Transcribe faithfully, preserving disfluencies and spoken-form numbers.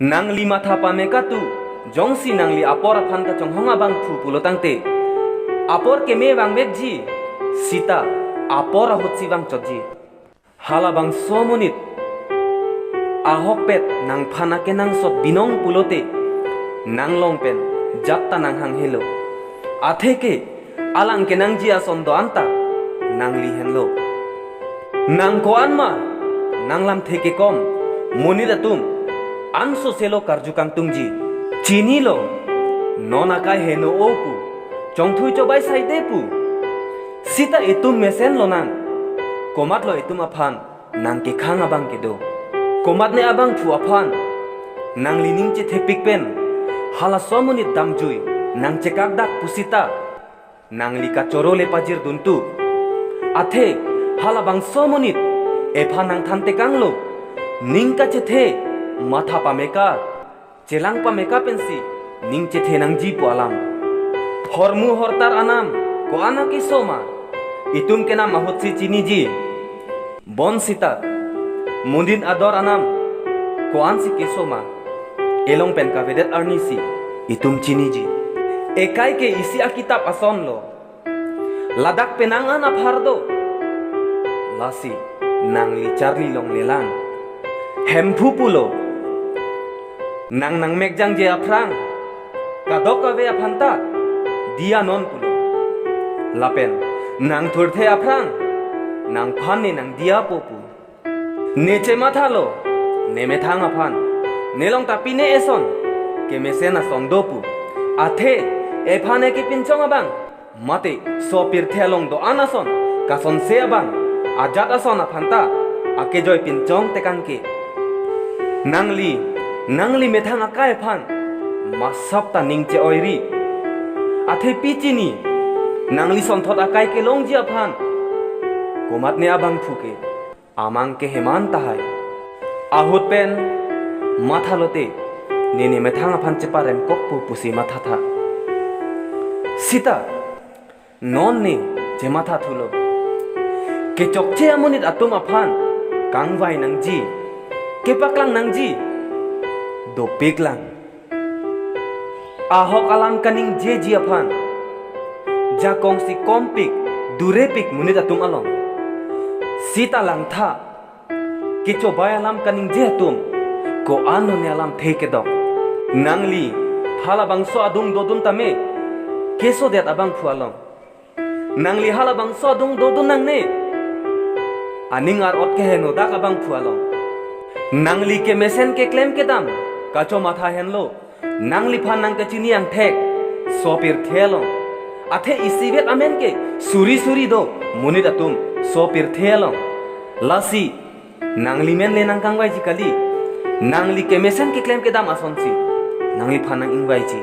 Nangli matha pame katu, jongsi nangli apor aphan kachonghong abangphu pulo tangte, apor keme vangvekji, sita apor ahutsi vangchotji. Halabangso amonit ahokpet nangphan akenangsot binong pulote, nanglong pen jat ta nanghanghelo. Atheke alang kenangji ason do-an ta nangli henlo. Nang ko-an ma nanglamthe kekom monit atum ansose lo karju kangtungji. Chinilo, non akai heno-o pu, chongthui chobai saide pu. Sita itum mesen lonang, komatlo itum aphan nangkekhang abang kedo? Komatne abangphu aphan nangli ning chethepik pen halaso amonit damjui nangchekakdak pusita nangli kachoro le pajirduntu? Athe halabangso amonit ephan nangthantekanglo, ning kachethe, matha pameka, chelang pameka pensi ning chethe nangji pu alam. Hormu hortar anam ko-an akeso ma, itum kenam ahutsi chiniji. Bonsita monit ador anam ko-ansi keso ma, elong pen kavedet arnisi itum chiniji. Ekai ke isi akitap asonlo, ladak penang an aphar do. Lasi nangli charli longlelang. Hemphu pulo, nang nangmekjangje aphrang kadokave aphanta diya non pulo. Lapen nang thurthe aphrang nangphan ne nangdiyapo pu. Ne chemathalo, ne methang aphan, nelong ta pine eson kemesen ason do pu. Athe ephan ekepinchong abang, mate sopirthe along do-an ason kasonse abang, ajat ason aphanta akejoi pinchongtekang ke. Nangli, nangli methang akai aphan masap ta ning che-oiri. Athe pi chini, nangli sonthot akai kelongji aphan komatne abangphu ke amang keheman tahai. Ahut pen mathalote, ne ne methang aphan cheparemkokpo pusi mathatha. Sita non ne chemathathulo. Kechokche amonit atum aphan kangvai nangji, kepaklang nangji dopiklang. Ahok alam kaningjeji aphan jakongsi kompik, durepik monit atum along. Sita langtha, kechobai alam kaningje atum ko-an none alamthe kedok? Nangli halabangso adung dodun tame kesodet abangphu along. Nangli halabangso adung dodun nangne, aning ar-ot kehenodak abangphu along. Nangli kemesen keklem kedam kachomatha henlo, nangliphan nangkachini angthek sopirthe along. Athe isivet amen ke suri suri do monit atum sopirthe along. Lasi nangli men le nangkangvaiji kali, nangli kemesen keklem kedam asonsi nangliphan nang-ingvaiji.